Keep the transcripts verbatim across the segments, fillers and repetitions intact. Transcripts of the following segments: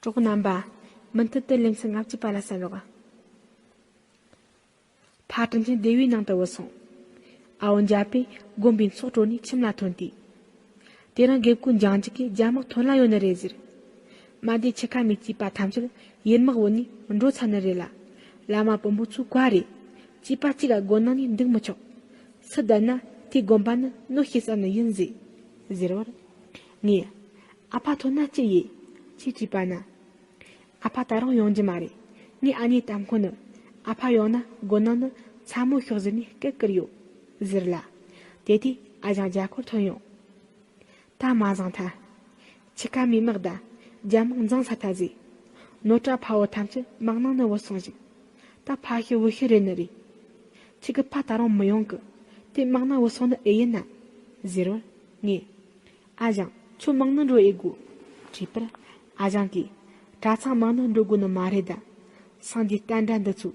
གྲོགས་རྣམ་པ། མུ་མཐུད་དུ་ལེ་ཚན་ལྔ་བཅུ་པ་ལ་གསན་རོགས། ཕ་དྲིན་ཅན་སྡེ་བའི་ནང་དུ་བུད་སོང་། ཨ་བོ་འཇའ་པས་དགོན་པའི་ཚོགས་གྲོལ་ནས་ཁྱིམ་ལ་ཐོན་དུས། དེ་རིང་དགེ་བསྐོས་འཇང་འཇིག་གིས་རྒྱ་དམག་ཐོན་ལ་ཡོད་ནི་རེད་ཟེར། མ་སྡེ་ཆུ་ཁ་མའི་སྐྱེས་པ་ཐམས་ཅད་ཡུལ་དམག་བོད་ནས་འགྲོ་ཚར་ནི་རེད་ལ། བླ་མ་དཔོན་པོ་ཚོའི་བཀའ་རེད། སྐྱེས་པ་གཅིག་ག་དགོན་ནང་ནས་འདུག་མི་ཆོག་སུ་བསྡད་ན་དེའི་དགོན་པ་ནི་གནོད་བྱེད་བསམ་ནི་ཡིན་ཟེར། ཟེར་བར། ངས། ཨ་ཕ་ཐོན་ན་ཅི་ཡེད། ཅེས་དྲིས་པ་ན། ཨ་ཕ་ད་རུང་ཡོང་རྒྱུ་མ་རེད། ངས་ཨ་ནེ་ལྟ་མཁན་ནི། ཨ་ཕ་ཡོང་ན་དགོན་ནང་ནི་མཚན་མོ་ཤོག་ཟེར་ནས་སྐད་བསྐུར་ཡོད། ཟེར་ལ། དེ་དུས་ཨ་ཞང་རྒྱ་འཁོར་ཐོན་ཡོང་། ད་མ་བཟང་ཐལ། ཆི་ཀ་མི་དམག་དང་རྒྱ་དམག་འཛིང་ས་ཐལ་ཟིག་ནོར་བཀྲ་ཕ་བོ་ཐམས་ཅད་དམག་ནང་ནས་བུད་སོང་ཞིག་ད་ཕ་ཤི་བུ་ཤི་རེད་ནི་རེད། ཁྱེད་ཀྱི་ཕ་ད་རུང་མི་ཡོང་གི་དེ་དམག་ནང་བུད་སོང་ནི་ཨེ་ཡིན་ན། ཟེར་བར་ངས། ཨ་ཞང་ཁྱོད་དམག་ནང་འགྲོ་ཨེ་དགོས། དྲིས་པར། ཨ་ཞང་གིས། གྲྭ་ཚང་དམག་ནང་འགྲོ་དགོས་ནི་མ་རེད་ད། སངས་རྒྱས་བསྟན་དགྲ་འདི་ཚོ།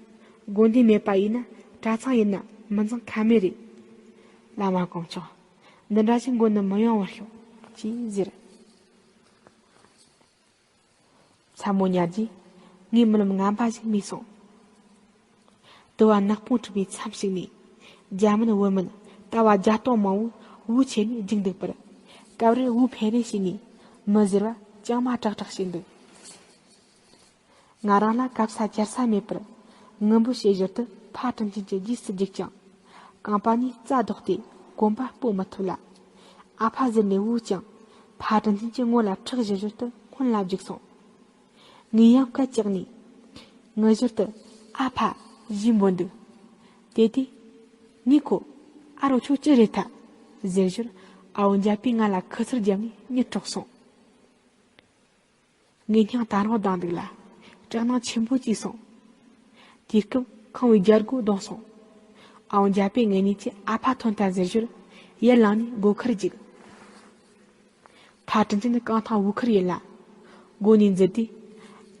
དགོན་སྡེ་མེད་པ་ཡིན་ན་གྲྭ་ཚང་ཡིན་ན་མི་འཛིང་ཁ་མེད་རེད། བླ་མ་དཀོན་མཆོག་འདི་འདྲ་ཞིག་མགོ་ནས་མི་ཡོང་བར་ཤོག་ཅེས་ཟེར། མཚན་མོ་ཉལ་རྗེས་ངའི་རྨི་ལམ་ངན་པ་ཞིག་རྨིས་སོང་། དུ་བ་ནག་པོ་འཁྲིགས་པའི་མཚམས་ཤིག་ནས། རྒྱ་མིན་བོད་མིན་ལྟ་བ་བརྒྱ་སྟོང་མང་བོས་བོའུ་ཆེ་ནས་རྒྱུག་འདུག་པར། སྐབས་རེར་བོའུ་འཕེན་རེས་བྱས་ནས་མི་ཟེར་བ་ཅང་མ་དྲག་དྲག་བྱས་འདུག་ང་རང་ལ་གབ་ས་འཁྱེར་ས་མེད་པར། ངུ་འབོད་བྱེད་ཞོར་དུ་ཕ་དྲིན་ཅན་གྱི་རྗེས་སུ་རྒྱུག་ཅིང་། རྐང་པ་གཉིས་རྩ་ལྡོག་སྟེ་གོམ་པ་སྤོ་མི་ཐུབ་ལ། ཨ་ཕ་ཟེར་ནས་བོས་ཀྱང་། ཕ་དྲིན་ཅན་གྱི་ངོ་ལ་ཁྲག་བཞུར་ཞོར་དུ་སྔོན་ལ་རྒྱུག་སོང་། ངས་ཡང་སྐད་བཅག་ནས། ངུ་ཞོར་དུ། ཨ་ཕ། ཞེས་འབོད་འདུག་དེ་དུས། ངས་ཁོ། ཨ་རོ་ཁྱོད་ཅི་རེད་ཐལ། ཟེར་ཞོར། ཨ་བོ་འཇའ་པས་ང་ལ་ཁུ་ཚུར་བརྒྱབ་ནས་གཉིད་དཀྲོགས་སོང་། ངས་སྙིང་ད་རུང་ལྡང་འདུག་ལ། སྐྲག་སྣང་ཆེན་པོ་སྐྱེས་སོང་། དུས་སྐབས་ཁང་བའི་རྒྱལ་སྒོ་བརྡུངས་སོང་། ཨ་བོ་འཇའ་པས་ངེད་གཉིས་ཀྱིས་ཨ་ཕ་ཐོན་ཐལ་ཟེར་ཞོར། ཡར་ལངས་ནས་སྒོ་ཁར་རྒྱུག་ཕ་དྲིན་ཅན་ནི་རྐང་ཐང་བོའུ་ཁུར་ཡིན་ལ། སྒོ་ནས་འཛུལ་དུས།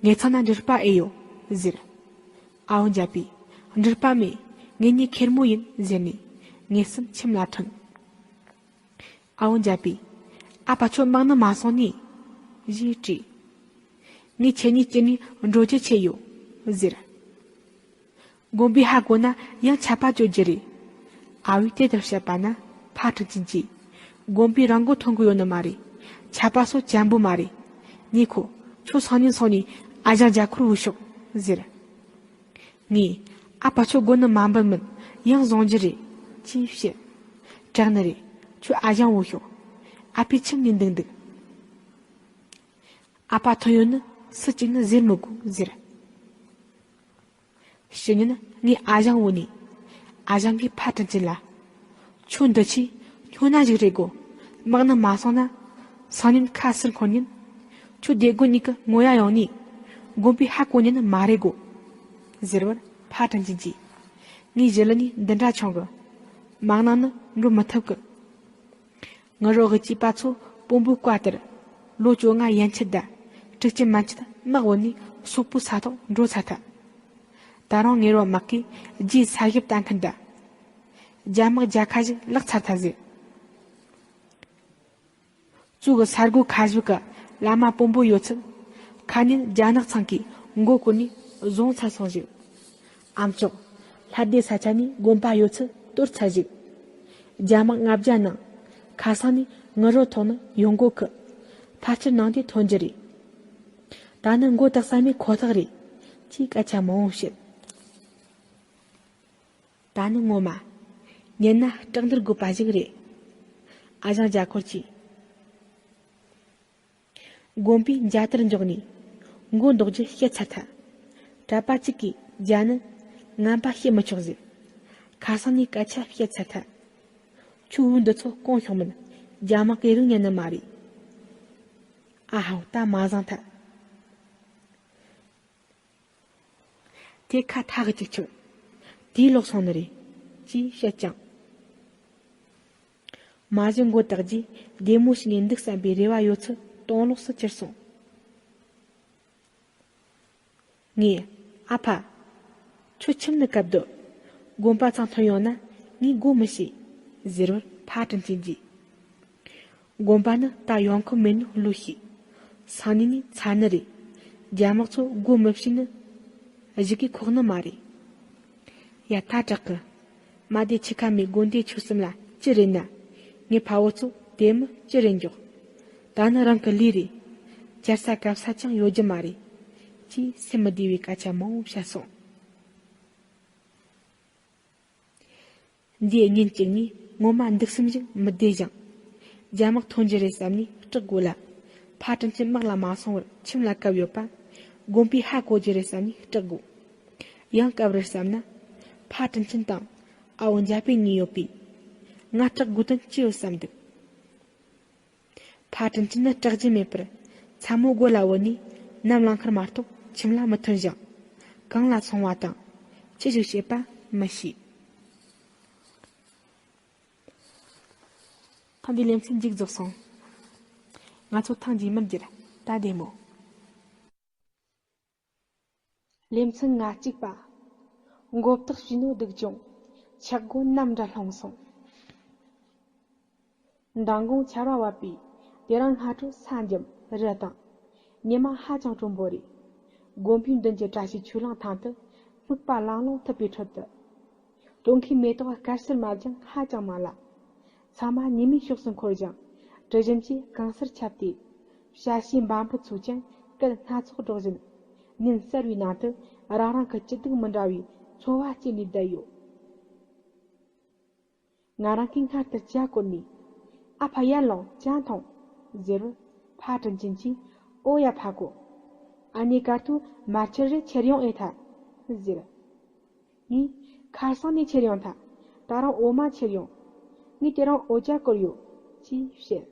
ངེད་ཚང་ན་འབྲུག་པ་ཨེ་ཡོད། ཟེར། ཨ་བོ་འཇའ་པས། འབྲུག་པ་མེད། ངེད་གཉིས་ཁེར་མོ་ཡིན་ཟེར་ནས། ངེད་གསུམ་ཁྱིམ་ལ་ཐོན། ཨ་བོ་འཇའ་པས། ཨ་ཕ་ཁྱོད་དམག་ནང་མ་སོང་ནི། ཞེས་དྲིས། ངས་ཁྱེད་གཉིས་སྐྱིད་ནས་འགྲོ་རྒྱུ་ཆེ་ཡོད། ཟེར། དགོན་པའི་ཧ་གོ་ན་ཡང་ཆད་པ་གཅོད་རྒྱུ་རེད། ཨ་བོས་དེ་ལྟར་བཤད་པ་ན་ཕ་དྲིན་ཅན་གྱིས། དགོན་པའི་རང་མགོ་ཐོན་གི་ཡོད་ནི་མ་རེད། ཆད་པ་སོགས་ཅན་པོ་མ་རེད། ངས་ཁོ། ཁྱོད་སང་ཉིན་སོང་ནས་ཨ་ཞང་རྒྱ་འཁོར་བོས་ཤོག་ཟེར། ངས། ཨ་ཕ་ཁྱོད་དགོན་ནི་མ་འབུད་མིན་ཡང་བཟུང་རྒྱུ་རེད། ཅེས་བཤད། དྲག་ནི་རེད། ཁྱོད་ཨ་ཞང་བོས་ཤོག་ཨ་ཕའི་ཁྱིམ་ནས་འདུག་འདུག་ཨ་ཕ་ཐོན་ཡོད་ནི་སུ་གཅིག་ནི་ཟེར་མི་དགོས་ཟེར། ཕྱི་ཉིན་ངས་ཨ་ཞང་བོས་ནས། ཨ་ཞང་གིས་ཕ་དྲིན་ཅན་ལ། ཁྱོད་འདི་ཆི། སྨྱོ་ན་ཞིག་རེད་གོ། དམག་ནང་མ་སོང་ན། སང་ཉིན་ཁ་ཟུར་འཁོར་ཉིན། ཁྱོད་སྡེ་དགོན་གཉིས་ཀྱི་ངོ་ཡ་ཡོང་ནས། དགོན་པའི་ཧ་གོ་ཉན་ནི་མ་རེད་གོ། ཟེར་བར་ཕ་དྲིན་ཅན་གྱིས། ངའི་ཞི་ལི་ནི་འདི་འདྲ་ཆུང་གི་དམག་ནང་ནི་འགྲོ་མི་ཐུབ་གི་ངུ་རོ་གི་སྐྱེས་པ་ཚོ་དཔོན་པོའི་བཀའ་ལྟར། ལོ་བཅོ་ལྔ་ཡན་ཆད་ད། དྲུག་ཅུ་མན་ཆད་དམག་བོད་ནས་སོག་པོའི་ས་ཐོག་འགྲོ་ཚར་ཐལ། ད་རུང་ངེད་རོ་དམག་གིས་རྗེས་ས་ཞབས་ལྟ་མཁན་ད། རྒྱ་དམག་རྒྱལ་ཁ་ཞིག་བརླག་ཚར་ཐལ་ཟེར། གཙོ་གི་ས་སྒོ་ཁ་བཞི་གི་བླ་མ་དཔོན་པོ་ཡོད་ཚད། ཁ་ཉིན་རྒྱ་ནག་ཚང་གིས་མགོ་བསྐོར་ནས་བཟུང་ཚར་སོང་ཞིག་ཨ་མཆོག་ལྷ་སྡེ་ས་ཆ་ནས་དགོན་པ་ཡོད་ཚད་གཏོར་ཚར་ཞིག་རྒྱ་དམག་ལྔ་བརྒྱ་ནང་ཁ་སང་ནས་ངུ་རོ་ཐོག་ནས་ཡོང་སྒོ་ཁུ། ཕལ་ཆེར་ནང་དེ་ཐོན་རྒྱུ་རེད། ད་ནི་མགོ་བཏགས་ས་མེད་ཁོ་ཐག་རེད། ཅེས་སྐད་ཆ་མང་བོ་བཤད། ད་ནི་ངོ་མ། ཉན་ན་སྐྲག་འདུར་དགོས་པ་ཞིག་རེད། ཨ་ཞང་རྒྱ་འཁོར་གྱིས། དགོན་པའི་མཇལ་དར་འཇོག་ནས། མགོ་འདོགས་རྒྱུ་བཤད་ཚར་ཐལ། གྲྭ་པ་གཅིག་གིས་རྒྱ་ནི། ངན་པ་བཤད་མི་ཆོག་ཟེར། ཁ་སང་ནས་སྐད་ཆ་བཤད་ཚར་ཐལ། ཁྱོད་བོའུ་འདི་ཚོ་སྐོང་ཤོག་མིན། རྒྱ་དམག་གིས་རིག་ཉན་ནི་མ་རེད། ཨ་ཧའོ་ད་མ་བཟང་ཐལ། དེ་ཁ་ཐག་གི་ཅིག་ཆོད། དེའི་ལོག་སོང་ནི་རེད། ཅེས་བཤད་ཀྱང་། མ་གཞི་མགོ་བཏགས་རྗེས་བདེ་མོ་ཞིག་ནས་འདུག་བསམ་པའི་རེ་བ་ཡོད་ཚད་སྟོང་ལོག་སུ་གྱུར་སོང་། ངས། ཨ་ཕ། ཁྱོད་ཁྱིམ་ནི་སྐབས་སྡོད། དགོན་པ་ཚང་ཐོན་ཡོང་ན་ངས་སྒོ་མི་ཕྱེ། ཟེར་བར་ཕ་དྲིན་ཅན་གྱིས། དགོན་པ་ནི་ད་ཡོང་ཁོམ་མེད་ནོ་ལོས་ཤེས། སང་ཉིན་ནས་ཚར་ནི་རེད། རྒྱ་དམག་ཚོ་སྒོ་མི་ཕྱེ་ནི་གཞི་གི་ཁོག་ནི་མ་རེད། ཡ། ད་དྲག་གི། མ་དེ་ཆི་ཁ་མའི་དགོན་སྡེ་ཆོད་གསུམ་ལ་ཅི་རེད་ན། ངའི་ཕ་བོ་ཚོ་དེ་མི་ཅི་རེད་མགྱོགས། ད་ནི་རང་གི་ལུས་རེད། བཅར་ས་གབ་ས་ཅང་ཡོད་རྒྱུ་མ་རེད། ཅེས་སེམས་མི་བདེ་བའི་སྐད་ཆ་མང་བོ་བཤད་སོང་། འདིའི་ཉིན་གཅིག་ནས་ངོ་མ་འདུག་སེམས་ཤིག་མི་བདེ་ཞིང་། རྒྱ་དམག་ཐོན་རྒྱུ་རེད་བསམ་ནས་སྐྲག་དགོས་ལ། ཕ་དྲིན་ཆེན་དམག་ལ་མ་སོང་བར་ཁྱིམ་ལ་བཀབ་ཡོད་པ། དགོན་པས་ཧ་གོ་རྒྱུ་རེད་བསམ་ནས་སྐྲག་དགོས། ཡང་སྐབས་རེར་བསམ་ན། ཕ་དྲིན་ཆེན་དང་ཨ་བོ་འཇའ་པེ་གཉིས་ཡོད་པས། ང་སྐྲག་དགོས་དོན་ཅི་ཡོད་བསམ་འདུག་ཕ་དྲིན་ཆེན་ནི་སྐྲག་རྒྱུ་མེད་པར། ཚ་མོ་སྒོ་ལ་བུད་ནས་ནམ་ལངས་ཁར་མ་གཏོགས་ཁྱིམ་ལ་མི་ཐོན་ཞིང་། གང་ལ་སོང་བ་དང་། ཅི་ཞིག་བྱེད་པ་མི་ཤེས། ཐེངས་འདིའི་ལེ་ཚན་མཇུག་རྫོགས་སོང་། ང་ཚོ་ཐེངས་རྗེས་མར་མཇལ། ད་བདེ་མོ། ལེ་ཚན་ང་གཅིག་པ། མགོ་བཏགས་བྱིས་ནོ་སྡུག་གྱོང་། ཆག་སྒོ་ནམ་འདྲ་ལྷུང་སོང་། མདང་དགོང་ཆར་བ་བབས་པས་དེ་རིང་སྔ་དྲོ་ས་འཇམ་རི་དྭངས། ཉི་མ་ཧ་ཅང་དྲོན་པོ་རེད། དགོན་པའི་མདུན་གྱི་བཀྲ་ཤིས་ཆོས་གླིང་ཐང་དུ་སྨུག་པ་ལང་ལོང་ཐུབ་པའི་ཁྲོད་དུ། སྟོན་ཁའི་མེ་ཏོག་དཀར་སེར་མ་ལྗང་ཧ་ཅང་མང་ལ། ཚང་མ་ཉི་མའི་ཕྱོགས་སུ་འཁོར་ཞིང་། དྲི་ཞིམ་གྱིས་གང་སར་ཁྱབ་སྟེ། བྱ་བྱིའུ་འབའ་འབུ་ཚོས་ཀྱང་སྐད་སྣ་ཚོགས་སྒྲོག་བཞིན། ཉིན་གསལ་བའི་ནང་དུ་རང་རང་གི་སྐྱིད་སྡུག་མི་འདྲ་བའི་འཚོ་བ་སྐྱེལ་ནས་བསྡད་ཡོད། ང་རང་གིས་སྔར་ལྟར་ཇ་བསྐོལ་ནས། ཨ་ཕ་ཡར་ལོངས་ཇ་འཐུང་། ཟེར་བར། ཕ་དྲིན་ཆེན་གྱིས། ཨོ་ཡ་ཕ་གོ། ཨ་ནེ་ཀར་ཐུ་མར་ཆུར་རེ་ཁྱེར་ཡོང་ཨེ་ཐལ། ཟེར། ངས། ཁར་སང་ནས་ཁྱེར་ཡོང་ཐལ། ད་རུང་འོ་མ་ཁྱེར་ཡོང་། ངས་དེ་རིང་འོ་ཇ་བསྐོལ་ཡོད། ཅེས་བཤད།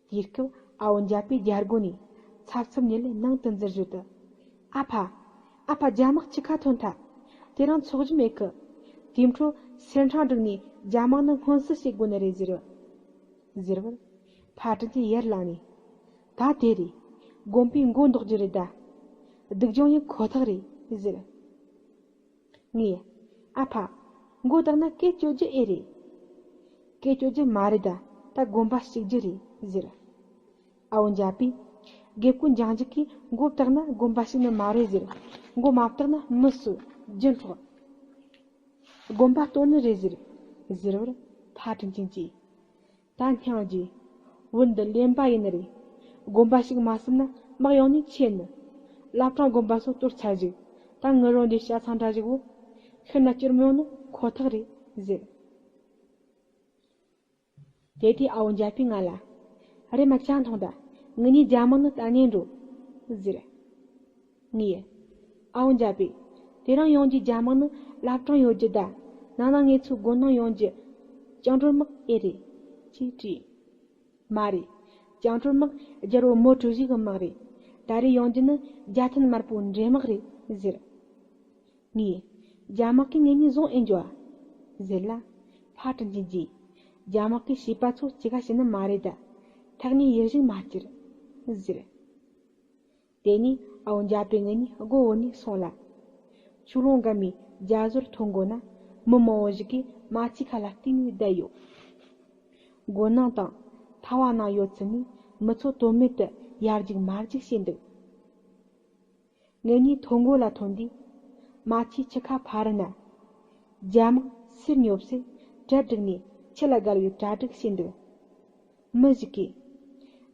དེའི་སྐབས་ཨ་བོ་འཇའ་པེ་རྒྱལ་སྒོ་ནས་འཚབ་འཚུབ་ཉིད་ལས་ནང་དུ་འཛུལ་བཞིན་དུ། ཨ་ཕ། ཨ་ཕ། རྒྱ་དམག་ཆུ་ཁ་ཐོན་ཐལ། དེ་རིང་ཚོགས་ཞུགས་མེད་གི། དེ་འཕྲོ་སེར་ཕྲེང་བསྒྲིགས་ནས་རྒྱ་དམག་ནི་སྔོན་བསུ་བྱེད་དགོས་ནི་རེད་ཟེར། ཟེར་བར། ཕ་དྲིན་ཆེན་ཡར་ལངས་ནས། ད་དེ་རེད། དགོན་པའི་མགོ་འདོགས་རྒྱུ་རེད་ད། སྡུག་སྦྱོང་ཡིན་ཁོ་ཐག་རེད་ཟེར། ངས། ཨ་ཕ། མགོ་བཏགས་ན་སྐད་གཅོད་རྒྱུ་ཨེ་རེད། སྐད་གཅོད་རྒྱུ་མ་རེད་ད། ད་དགོན་པ་བཤིག་རྒྱུ་རེད་ཟེར། ཨ་བོ་འཇའ་པས། རྒད་པོ་འཇང་འཇིག་གིས་མགོ་བཏགས་ན་དགོན་པ་བཤིག་ནི་མ་རེད་ཟེར། མགོ་མ་བཏགས་ན་མི་གསོད་རྒྱུ་འཕྲོག་དགོན་པ་གཏོར་ནི་རེད་ཟེར། ཟེར་བར། ཕ་དྲིན་ཆེན་གྱིས། ད་སྙིང་རྗེ། བོད་འདི་གླེན་པ་ཡིན་ནི་རེད། དགོན་པ་ཞིག་མ་བསམ་ན་དམག་ཡོང་ནས་ཆེ་ནི། བླ་བྲང་དགོན་པ་སོགས་གཏོར་ཚར་ཞིག་ད་ངུ་རོ་འདི་བྱ་ཚང་འདྲ་ཞིག་བོ། ཤི་ན་སྐྱུར་མོ་ནི་ཁོ་ཐག་རེད་ཟེར། དེ་དུས་ཨ་བོ་འཇའ་པས་ང་ལ། རེམ་མ་ཇ་འཐུང་ད། ངེད་གཉིས་རྒྱ་དམག་ནི་ལྟ་ཉན་འགྲོ། ཟེར། ངས། ཨ་བོ་འཇའ་པེ། དེ་རིང་ཡོང་རྒྱུའི་རྒྱ་དམག་ནི་བླ་བྲང་ཡོད་རྒྱུ་ད། ནང་ན་ངེད་ཚོའི་སྒོ་ནང་ཡོང་རྒྱུ། བཅིངས་འགྲོལ་དམག་ཨེ་རེད། ཅེས་དྲིས། མ་རེད། བཅིངས་འགྲོལ་དམག་རྒྱལ་པོ་མའོ་ཀྲུའུ་ཞི་གི་དམག་རེད། ད་རེས་ཡོང་རྒྱུ་ནི་རྒྱལ་ཐན་དམར་པོའི་འདྲེ་དམག་རེད་ཟེར། ངས། རྒྱ་དམག་གིས་ངེད་གཉིས་བཟུང་ཨེ་འགྱོ་ཨ། ཟེར་ལ། ཕ་དྲིན་ཆེན་གྱིས། རྒྱ་དམག་གིས་བྱིས་པ་ཚོ་སྐྱེ་ཁ་བྱིན་ནི་མ་རེད་ད། ཐག་ཉེ་ཡིད་བཞིན་མ་བསྐྱུར། ཟེར། དེ་ནས་ཨ་བོ་འཇའ་པེ་ངེད་གཉིས་སྒོ་བོ་ནས་སོང་ལ། ཆུ་ཀླུང་དགའ་མའི་རྒྱ་བཟོར་ཐོན་དགོས་ན་མི་མང་བོ་ཞིག་གིས་མ་ཆུའི་ཁ་ལ་བརྟེན་ནས་བསྡད་ཡོད། མགོ་ནང་དང་ཐལ་བ་ནང་ཡོད་ཚུལ་ནས་མི་ཚོ་དོན་མེད་དུ་ཡར་རྒྱུག་མར་རྒྱུག་བྱས་འདུག་ངེད་གཉིས་ཐོ་འགོད་ལ་ཐོན་དུས། རྨ་ཆུའི་ཆུ་ཁ་ཕ་རི་ན། རྒྱ་དམག་སེར་སྨྱོ་སེར་གྲལ་བསྒྲིགས་ནས་ཆུ་ལ་བརྒལ་བའི་གྲ་སྒྲིག་བྱས་འདུག་མི་ཞིག་གིས།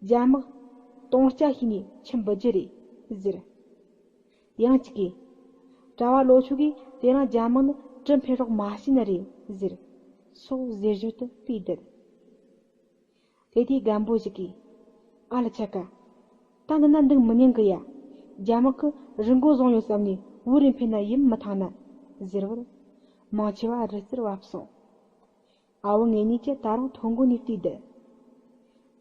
རྒྱ་དམག་དུང་རྐྱལ་ཤེས་ནས་ཆུ་འབུད་རྒྱུ་རེད་ཟེར། ཡང་གཅིག་གིས། གྲྭ་བ་ལོ་ཆུ་གིས་དེ་རིང་རྒྱ་དམག་ནི་གྲུ་འཕེན་རོགས་མ་བྱས་ནི་རེད་ཟེར། སོགས་ཟེར་ཞོར་དུ་དཔེ་བསྡུར། དེ་དུས་རྒན་པོ་ཞིག་གིས། ཨ་ལ་ཆ་ཀ་ད་འདི་ན་འདུག་མི་ཉན་གི་ཡ། རྒྱ་དམག་གིས་རི་མགོ་བཟུང་ཡོད་བསམ་ནས་བོད་རེ་འཕེན་ན་ཡིད་མི་ཐང་ན། ཟེར་བར། མང་ཆེ་བ་རི་རྩེར་བབས་སོང་། ཨ་བོ་ངེད་གཉིས་ཀྱིས་ད་རུང་ཐོ་འགོད་ནས་བལྟས་བསྡད།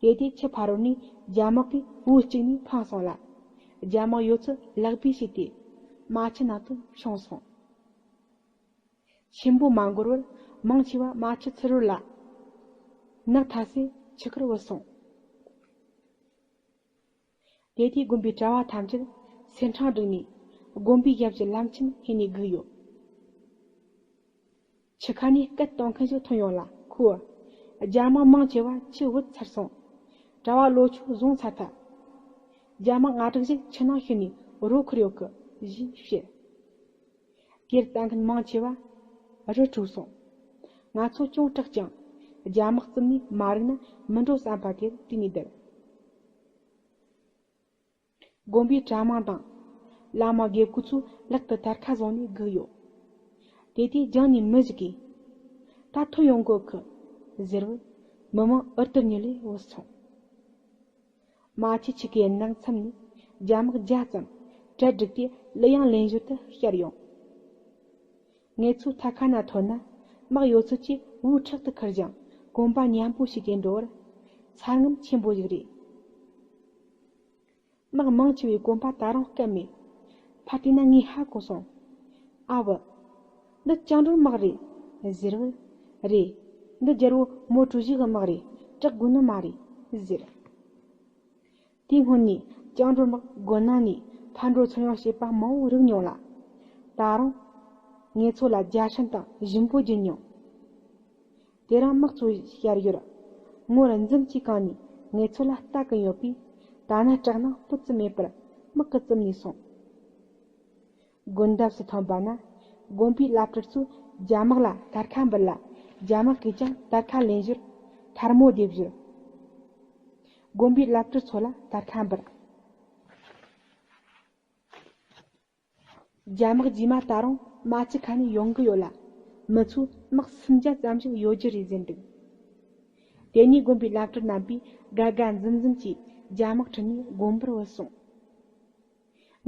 དེ་དུས་ཆུ་ཕ་རོལ་ནས་རྒྱ་དམག་གིས་བོད་གཅིག་ནས་འཕངས་སོང་ལ། རྒྱ་དམག་ཡོད་ཚད་ལག་པས་བྱས་ཏེ། རྨ་ཆུ་ནང་དུ་མཆོངས་སོང་། ཆེན་པོ་མ་འགོར་བར་མང་ཆེ་བ་རྨ་ཆུ་ཚུར་རོལ་ལ། ནགས་ཐ་སེ་ཆུ་ཁར་བུད་སོང་། དེ་དུས་དགོན་པའི་གྲྭ་བ་ཐམས་ཅད་སེར་ཕྲེང་བསྒྲིགས་ནས་དགོན་པའི་ཞབས་ཀྱི་ལམ་ཆེན་ཧེ་ནས་སྒུག་ཡོད། ཆུ་ཁ་ནས་སྐད་གཏོང་མཁན་ཞིག་ཐོན་ཡོང་ལ་ཁོས། རྒྱ་དམག་མང་ཆེ་བ་ཆུ་བུད་ཚར་སོང་། གྲྭ་བ་ལོ་ཆུ་བཟུང་ཚར་ཐལ། རྒྱ་དམག་ལྔ་དྲུག་ཞིག་ཆུ་ནང་ཤི་ནས་རོ་ཁུར་ཡོད་གི་ཞེས་བཤད། དེར་ལྟ་མཁན་མང་ཆེ་བ་རི་དྲུག་སོང་། ང་ཚོ་ཅུང་སྐྲག་ཀྱང་རྒྱ་དམག་རྩུབ་ནས་མ་རིག་ན་མི་འགྲོ་བསམ་པ་དེར་དུས་ནས་བསྡད། དགོན་པའི་གྲྭ་མང་དང་བླ་མ་དགེ་བསྐོས་ཚོས་ལག་ཏུ་དར་ཁ་བཟུང་ནས་སྒུག་ཡོད། དེ་དུས་རྒྱང་ནས་མི་ཞིག་གིས། ད་ཐོན་ཡོང་གོ་གི་ཟེར་བར་མི་མང་འུར་དུར་ཉིལ་ལས་བུད་སོང་། རྨ་ཆུ་ཆུ་ཁའི་ནགས་མཚམས་ནས་རྒྱ་དམག་བརྒྱ་ཙམ་གྲལ་བསྒྲིགས་ཏེ་གླུ་དབྱངས་ལེན་ཞོར་དུ་ཤར་ཡོང་། ངེད་ཚོའི་ཐད་ཁ་ན་ཐོན་ན་དམག་ཡོད་ཚད་ཀྱིས་འུར་ཁྲག་ཏུ་ཁུར་ཞིང་གོམ་པ་མཉམ་པོ་བྱས་ཏེ་འགྲོ་བར་ཚ་ངམ་ཆེན་པོ་ཞིག་རེད། དམག་མང་ཆེ་བའི་གོམ་པ་ད་རུང་སྐམ་མེད། ཕར་བལྟས་ན་ངས་ཧ་གོ་སོང་། ཨ་བུ། འདི་བཅིངས་འགྲོལ་དམག་རེད་ཟེར་བར། རེད། འདི་རྒྱལ་བོ་མོ་ཀྲུའུ་ཞི་གི་དམག་རེད། སྐྲག་དགོས་ནི་མ་རེད་ཟེར། དེའི་སྔོན་ནས་བཅིངས་འགྲོལ་དམག་དགོན་ནང་ནས་ཕར་འགྲོ་ཚུར་ཡོང་བྱེད་པ་མང་བོ་རིག་མྱོང་ལ། ད་རུང་ངེད་ཚོ་ལ་རྒྱ་ཧྲན་དང་ཞིམ་པོ་བརྒྱུད་མྱོང་། དེ་རིང་དམག་ཚོ་ཤར་ཡོད། ངོར་འཛུམ་གྱིས་གང་ནས་ངེད་ཚོ་ལ་ལྟ་གིན་ཡོད་པས། ད་ནི་སྐྲག་སྣང་སྤུ་ཙམ་མེད་པར་དམག་གི་རྩིབ་ནས་སོང་། དགོན་འདབས་སུ་ཐོན་པ་ན། དགོན་པའི་བླ་སྤྲུལ་ཚོས་རྒྱ་དམག་ལ་དར་ཁ་འབུལ་ལ། རྒྱ་དམག་གིས་ཀྱང་དར་ཁ་ལེན་ཞོར་ཐལ་མོ་རྡེབ་ཞོར། དགོན་པའི་བླ་སྤྲུལ་ཚོ་ལ་དར་ཁ་འབུལ། རྒྱ་དམག་རྗེས་མ་ད་རུང་རྨ་ཆུ་ཁ་ནས་ཡོང་གི་ཡོད་ལ། མི་ཚོས་དམག་སུམ་བརྒྱ་ཙམ་ཞིག་ཡོད་རྒྱུ་རེད་ཟེར་འདུག་དེ་ནས་དགོན་པའི་བླ་སྤྲུལ་རྣམ་པས་དགའ་དགའ་འཛུམ་འཛུམ་གྱིས་རྒྱ་དམག་ཁྲིད་ནས་དགོན་པར་བུད་སོང་།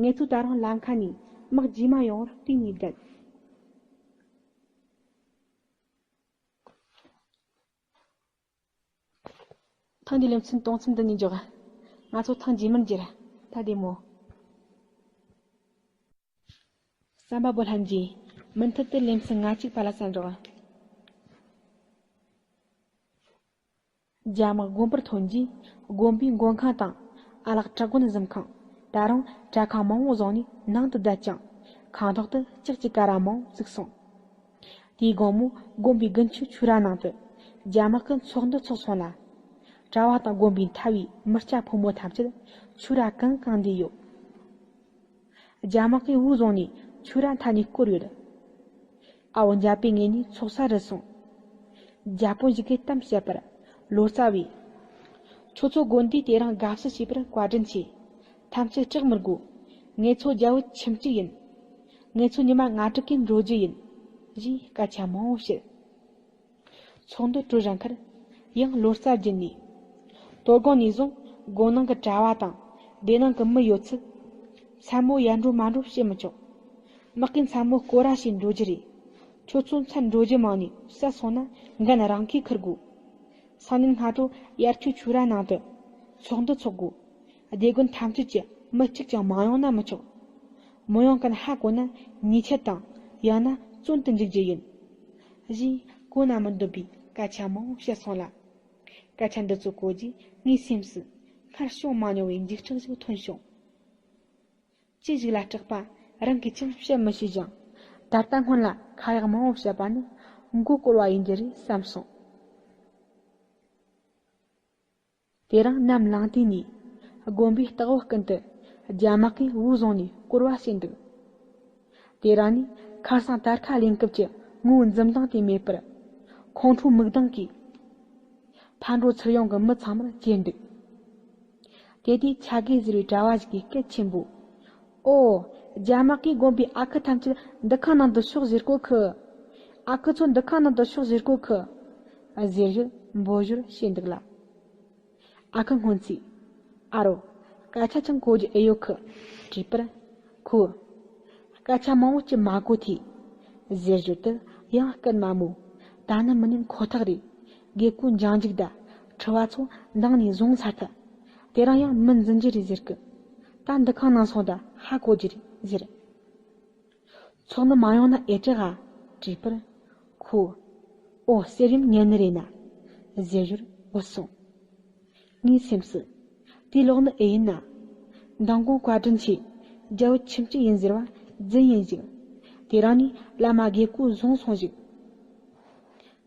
ངེད་ཚོ་ད་རུང་ལམ་ཁ་ནས་དམག་རྗེས་མ་ཡོང་བར་བལྟས་ནས་བསྡད། ཐེངས་འདིའི་ལེ་ཚན་གཏོང་མཚམས་འདི་ནས་འཇོག་ང་ཚོ་ཐེངས་རྗེས་མར་མཇལ། ད་བདེ་མོ། བསམ་པ་པོ་ལྷན་རྒྱས། མུ་མཐུད་དུ་ལེ་ཚན་ང་གཅིག་པ་ལ་གསན་རོགས། རྒྱ་དམག་དགོན་པར་ཐོན་རྗེས། དགོན་པའི་མགོན་ཁང་དང་ཨ་ལགས་གྲྭ་དགོན་གཟིམ་ཁང་། ད་རུང་གྲྭ་ཁང་མང་བོ་བཟུང་ནས་ནང་དུ་བསྡད་ཅིང་། ཁང་ཐོག་ཏུ་ལྕགས་ཀྱི་ཀ་ར་མང་བོ་བཙུགས་སོང་། དེའི་དགོང་མོ་དགོན་པའི་དགུན་ཆོས་ཆོས་ར་ནང་དུ་རྒྱ་དམག་གི་ཚོགས་འདུ་ཚོགས་སོང་ལ། གྲྭ་བ་དང་དགོན་པའི་མཐའ་བའི་མི་སྐྱ་ཕོ་མོ་ཐམས་ཅད་ཆོས་ར་གང་གང་འདུས་ཡོད། རྒྱ་དམག་གིས་འུར་བཟུང་ནས་ཆོས་ར་མཐའ་ནས་བསྐོར་ཡོད། ཨ་བོ་འཇའ་པའི་ངོས་ནས་ཚོགས་ས་རུ་སོང་། རྒྱ་དཔོན་ཞིག་གིས་གཏམ་བཤད་པར། ལོ་ཙཱ་བས། ཁྱོད་ཚོ་དགོན་སྡེས་དེ་རིང་དགའ་བསུ་བྱས་པར་བཀའ་དྲིན་ཆེ། ཐམས་ཅད་སྐྲག་མི་དགོས། ངེད་ཚོ་རྒྱལ་བོ་ཁྱིམ་གཅིག་ཡིན། ངེད་ཚོ་ཉི་མ་ལྔ་དྲུག་གིས་འགྲོ་རྒྱུ་ཡིན། ཞེས་སྐད་ཆ་མང་བོ་བཤད། ཚོགས་འདུ་གྲོལ་རན་ཁར། ཡང་ལོ་ཙཱ་བརྒྱུད་ནས། དོ་དགོང་ནས་བཟུང་དགོན་ནང་གི་གྲྭ་བ་དང་སྡེ་ནང་གི་མི་ཡོད་ཚད། མཚན་མོ་ཡར་འགྲོ་མར་འགྲོ་བྱེད་མི་ཆོག་དམག་གིས་མཚན་མོ་སྐོར་ར་བྱས་འགྲོ་རྒྱུ་རེད། ཁྱོད་ཚོ་མཚན་འགྲོ་རྒྱུ་མང་ནས་བསད་སོང་ན་འགན་རང་གིས་འཁུར་དགོས། སང་ཉིན་སྔ་དྲོ་ཡར་ཆོས་ཆོས་ར་ནང་དུ་ཚོགས་འདུ་འཚོགས་དགོས། སྡེ་དགོན་ཐམས་ཅད་ཀྱི་མི་གཅིག་ཀྱང་མ་ཡོང་ན་མི་ཆོག་མི་ཡོང་མཁན་ཧ་གོ་ན་ཉེས་ཆད་དང་ཡང་ན་བཙོན་དུ་འཇུག་རྒྱུ་ཡིན། ཞེས་གོ་ན་མི་འདོད་པའི་སྐད་ཆ་མང་བོ་བཤད་སོང་ལ། སྐད་ཆ་འདི་ཚོ་གོ་རྗེས་ངའི་སེམས་སུ་སྔར་བྱུང་མ་མྱོང་བའི་འཇིགས་སྐྲག་ཞིག་ཐོན་བྱུང་། ཅི་ཞིག་ལ་སྐྲག་པ་རང་གིས་ཀྱང་བཤད་མི་ཤེས་ཀྱང་། ད་ལྟ་སྔོན་ལ་ཁ་ཡག་མང་བོ་བཤད་པ་ནི་མགོ་སྐོར་བ་ཡིན་རྒྱུ་རེད་བསམ་སོང་། དེ་རིང་ནམ་ལངས་དུས་ནས་དགོན་པའི་ལྟག་འོག་ཀུན་ཏུ་རྒྱ་དམག་གིས་འུར་བཟུང་ནས་སྐོར་བ་བྱས་འདུག་དེ་རིང་ནི་ཁ་སང་དར་ཁ་ལེན་སྐབས་ཀྱི་ངོ་བོ་འཛུམ་མདངས་དེ་མེད་པར། ཁོང་ཁྲོ་མིག་མདངས་ཀྱིས་ཕར་འགྲོ་ཚུར་ཡོང་གི་མི་ཚང་མར་གྱེར་འདུག་དེ་དུས་ཆ་གེ་ཟེར་བའི་གྲྭ་བ་ཞིག་གིས་སྐད་ཆེན་པོས། ཨོ། རྒྱ་དམག་གིས་དགོན་པའི་ཨ་ཁུ་ཐམས་ཅད་འདུ་ཁང་ནང་དུ་ཤོག་ཟེར་གོ་ཁི། ཨ་ཁུ་ཚོ་འདུ་ཁང་ནང་དུ་ཤོག་ཟེར་གོ་ཁི། ཟེར་ཞོར་འབོད་ཞོར་བཤད་འདུག་ལ། ཨ་ཁུ་སྔོན་ཚེ། ཨ་རོ། སྐད་ཆ་ཅང་གོ་རྒྱུ་ཨེ་ཡོད་ཁི། དྲིས་པར། ཁོས། སྐད་ཆ་མང་བོ་ཅིག་མ་གོ་ཐལ། ཟེར་ཞོར་དུ་ཡང་སྐད་དམའ་མོས། ད་ནི་མི་ཉན་ཁོ་ཐག་རེད། དགེ་བསྐོས་འཇང་འཇིག་དང་ཁྲི་བ་ཚོ་མདང་ནས་བཟུང་ཚར་ཐལ། དེ་རིང་ཡང་མི་འཛིན་རྒྱུ་རེད་ཟེར་གི། ད་འདུ་ཁང་ནང་སོང་དང་ཧ་གོ་རྒྱུ་རེད་ཟེར། ཚོགས་འདུ་མ་ཡོང་ན་ཨེ་དྲག་ག་དྲིས་པར། ཁོས། ཨོ་གསེར་ཡུམ་ཉན་ནི་རེད་ན། ཟེར་ཞོར་བུད་སོང་། ངའི་སེམས་སུ། དེ་ལོག་ནི་ཨེ་ཡིན་ན། མདང་དགོང་བཀའ་དྲིན་ཆེ། རྒྱལ་བོ་ཁྱིམ་གཅིག་ཡིན་ཟེར་བ་རྫུན་ཡིན་ཞིང་། དེ་རིང་ནས་བླ་མ་དགེ་བསྐོས་བཟུང་སོང་ཞིག་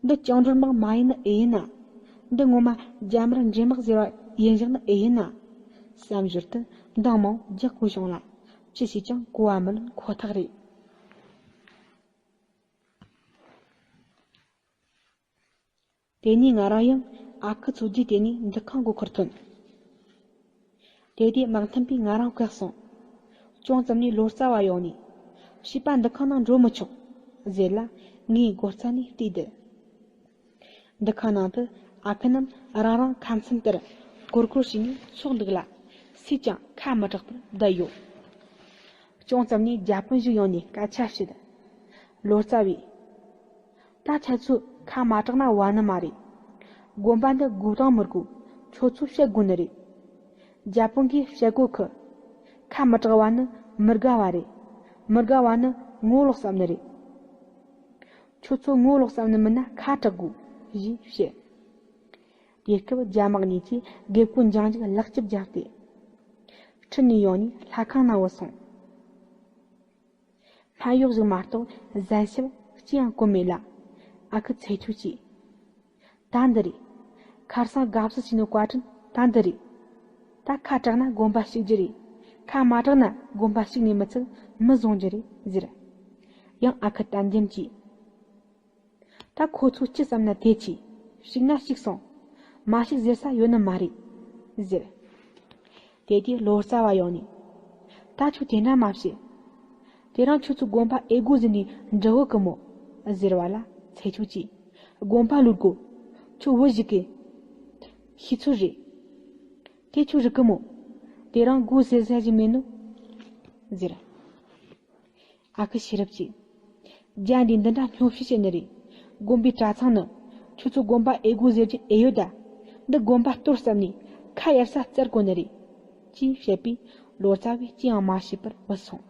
འདི་བཅིངས་འགྲོལ་དམག་མ་ཡིན་ནི་ཨེ་ཡིན་ན། འདི་ངོ་མ་རྒྱ་དམར་འདྲེ་དམག་ཟེར་བ་ཡིན་བཞག་ནི་ཨེ་ཡིན་ན། བསམ་ཞོར་དུ་ འདང་མང་རྒྱག་དགོས་བྱུང་ལ། ཅི་བྱས་ཀྱང་གོ་བ་མི་ལོན་ཁོ་ཐག་རེད། དེ་ནས་ང་རང་ཡང་ཨ་ཁུ་ཚོ་རྒྱུགས་དེ་ནས་འདུ་ཁང་སྒོ་ཁར་ཐོན། དེ་དུས་དམག་འཐེན་པས་ང་རང་བཀག་སོང་། ཅུང་ཙམ་ནས་ལོ་ཙཱ་བ་ཡོང་ནས། བྱིས་པ་འདུ་ཁང་ནང་འགྲོ་མི་ཆོག་ཟེར་ལ། ངའི་སྒོ་རྩ་ནས་བལྟས་བསྡད། འདུ་ཁང་ནང་དུ་ཨ་ཁུ་རྣམས་རང་རང་ཁ་མཚོན་ལྟར་སྒོར་སྒོར་བྱས་ནས་ཚོགས་འདུག་ལ། སུས་ཀྱང་ཁ་མི་གྲག་པར་བསྡད་ཡོད། ཅུང་ཙམ་ནས་རྒྱ་དཔོན་ཞིག་ཡོང་ནས་སྐད་ཆ་བཤད། ལོ་ཙཱ་བས། ད་ཁྱེད་ཚོས་ཁ་མ་གྲག་ན་བ་ནི་མ་རེད། དགོན་པ་འདི་དགོས་དང་མི་དགོས་ཁྱོད་ཚོས་བཤད་དགོས་ནི་རེད། རྒྱ་དཔོན་གྱིས་བཤད་གོ་གི། ཁ་མི་གྲག་བ་ནི་མི་དགའ་བ་རེད། མི་དགའ་བ་ནི་ངོ་ལོག་བསམ་ནི་རེད། ཁྱོད་ཚོ་ངོ་ལོག་བསམ་ནི་མིན་ན་ཁ་གྲག་དགོས་ཞེས་བཤད། དེ་སྐབས་རྒྱ་དམག་གཉིས་ཀྱིས་རྒད་པོ་འཇང་ཅིག་ལག་སྐྱིབས་བརྒྱབ་སྟེ། ཁྲིད་ནས་ཡོང་ནས་ལྷ་ཁང་ནང་བུད་སོང་། སྨན་གཡོག་ཞིག་མ་གཏོགས་གཟན་ཤབ་ཅི་ཡང་གོན་མེད་ལ། ཨ་ཁུ་ཚེ་ཆོས་ཀྱིས། ད་འདི་རེད། ཁར་སང་དགའ་བསུ་བྱས་ནོ་བཀའ་དྲིན་ད་འདི་རེད། ད་ཁ་གྲག་ན་དགོན་པ་ཞུགས་རྒྱུ་རེད། ཁ་མ་གྲག་ན་དགོན་པ་ཞུགས་ནས་མི་ཚད་མི་བཟུང་རྒྱུ་རེད་ཟེར། ཡང་ཨ་ཁུ་དམ་རྒྱམ་གྱིས། ད་ཁོ་ཚོ་ཅི་བསམ་ན་དེ་བྱས། ཞུགས་ན་ཞུགས་སོང་། མ་ཞུགས་ཟེར་ས་ཡོད་ནི་མ་རེད་ཟེར། དེ་དུས་ལོ་ཙཱ་བ་ཡོང་ནས། ད་ཁྱོད་དེ་འདྲ་མ་བྱེད། དེ་རིང་ཁྱོད་ཚོ་དགོན་པ་ཨེ་དགོས་ཟེར་ནས་འདྲི་འོ་གི་མོ། ཟེར་བ་ལ་ཚེ་ཆོས་ཀྱིས། དགོན་པ་ལོས་དགོས། ཁྱོད་བུ་ཞིག་གི་ཤེས་ཚོད་རེད། དེ་ཁྱོད་རིག་གི་མོ། དེ་རིང་དགོས་ཟེར་ས་ཞིག་མེད་ནོ། ཟེར། ཨ་ཁུ་ཤེས་རབ་ཀྱིས། རྒྱ་འདི་འདི་འདྲ་སྨྱོ་ཤི་བྱེད་ནི་རེད། དགོན་པའི་གྲྭ་ཚང་ནི། ཁྱོད་ཚོ་དགོན་པ་ཨེ་དགོས་ཟེར་གྱི་ཨེ་ཡོད་ད། འདི་དགོན་པ་གཏོར་བསམ་ནས་ཁ་གཡར་ས་བཙལ་དགོས་ནི་རེད། ཅེས་བཤད་པས་ལོ་ཙཱ་བས་ཅི་ཡང་མ་བྱས་པར་བུད་སོང་།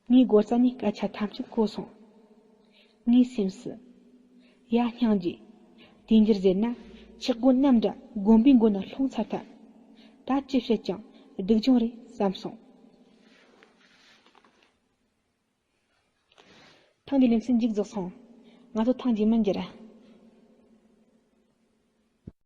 ངའི་སྒོ་རྩ་ནས་སྐད་ཆ་ཐམས་ཅད་གོ་སོང་། ངའི་སེམས་སུ། ཡ་སྙིང་རྗེ། དེ་འདྲ་ཟེར་ན་ཆག་སྒོ་གནམ་འདྲ་དགོན་པའི་མགོ་ན་ལྷུང་ཚར་ཐལ། ད་ཅི་བཤད་ཀྱང་སྡུག་སྦྱོང་རེད་བསམ་སོང་། ཐེངས་འདིའི་ལེ་ཚན་མཇུག་རྫོགས་སོང་། ང་ཚོ་ཐེངས་རྗེས་མར་མཇལ།